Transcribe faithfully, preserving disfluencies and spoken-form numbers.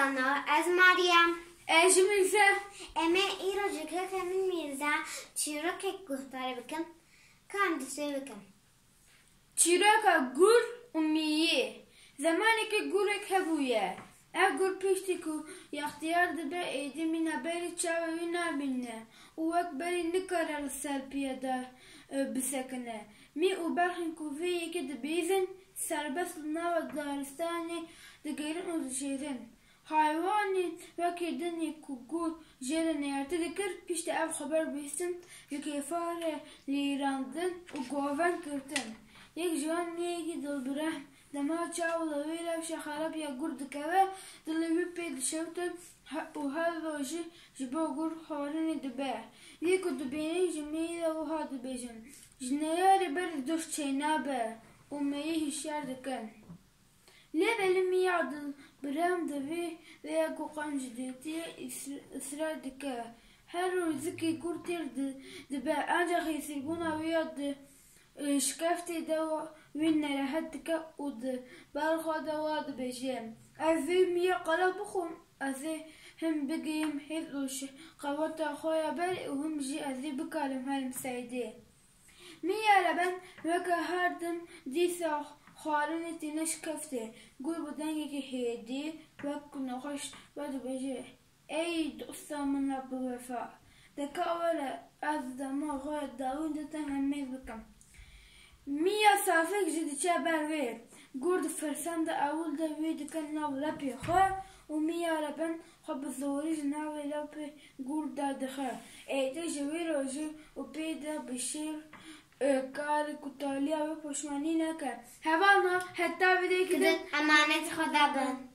Ana, ez Meryem. Ez jî Mîrze. Em ê îro ji keke min Mîrze çîrokek guhdarî bikin. Ka em dest pê bikin. Çîroka gur û miyî. Zemanekê gurek hebûye. Ev gur piştî ku yextiyar dibe, êdî mîna berî çavê wî nabîne û wek berî nikare li ser piya de e, bisekine. Mî û berxên ku vê yekê dibihîzin, serbest li nava daristanê digerin û dişêrin. Heywanên wekî din ê ku gur jê re neyartî dikir, piştî ev xeber bihîstin, ji kêfa re lîrandin û govend girtin. Yek ji wan miyekî dilbirehm, dema çaw li wî rewşa xerab ya gur dikeve, dilê wî pê dişewite he- û her rojî ji bo gur xwarinê dibe. Yê ku dibînin ji miyî re wiha dibêjin, ji neyarê berê doh çênabe û miyî hişyar dikin. Lê belê miya dilbirehm di vê rêya ku qenc dîtiye îsr- îsrar dike. Her roj zikê gur têr di- dibe, ancax hêsirbûna wî ya di e, şikeftê de wî nerehet dike û di ber xwe de wa dibêje, Ez vê miya qala bixwim, ez ê him bigihim hêz û şi- qeweta xwe ya berê û him jî ez ê bikarim herim seydê. Mî ya reben weke her tim dîsa xwarinê tîne şikeftê. Gur bi dengekî hêdî wek ku nexweş ve dibêje, Ey dosta min a biwefa, de ka were ez dema xwe dawîn de te hemêz bikim. Mî ya safek jî diçe ber wê. Gur di firsan de ewil de wî dike nav lepê xwe û mî ya reben xwe bi zorî ji navê lepê gur derdixe. Êdî ji wî rojî û pê de bi şêr e, karê ku taliya wê poşmanî neke. Hevalno, heta vê dêkî din. Emanet xwe de bin.